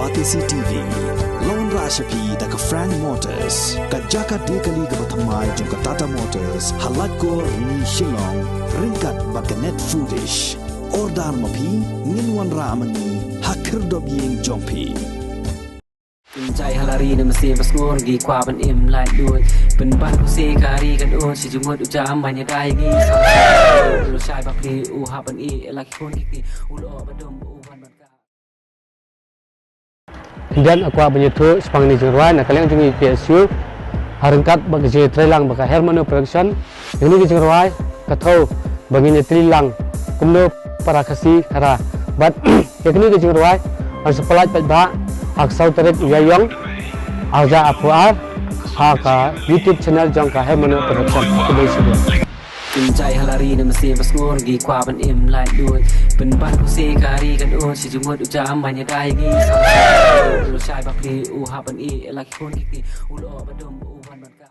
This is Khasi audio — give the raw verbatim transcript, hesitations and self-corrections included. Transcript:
Batesi T V la wanrah sha phi da ka Frank Motors, ka jaka die kali kaba thymmai jong ka Tata Motors, ha Laitkor, Rni, Shillong, ryngkat bad ka Net Foodish. Order ma phi, ngin wanrah ma ngi ha khyrdop ïing jong phi. Pynjai ha la ri na mynsiem ba sngur, ngi kwah ban im laitluid. Pynban pusi ka ri ka dud, shi jingmut u jam ban ïada ïa ngi. Sa u shai ba pli u hap ban ïeh la ki khun ki kti, u lyoh ba dum u wan ban ka. Khyndiat nga kwah ban ïathuh shaphang kane ka jingrwai na ka liang jong ngi P S U, ha ryngkat bad ka jingïatreilang bad ka Hermano Production. Ïa kane ka jingrwai ka thew ba ngin ïatreilang lang kumno para Khasi ka ra. Bad ïa kane ka jingrwai ngan sa pyllait paidbah ha ka saw tarik u Ïaïong, ar hajar arphew ar, ha ka YouTube channel jong ka Hermano Production. Khublei shibun. Pynjai ha la ri na mynsiem ba sngur, ngi kwah ban im laitluid. Pynban pusi ka ri ka dud, shi jingmut u jam ban ïada ïa ngi. Sa u shai ba pli u hap ban ïeh la ki khun ki kti, u lyoh ba dum u wan ban ka.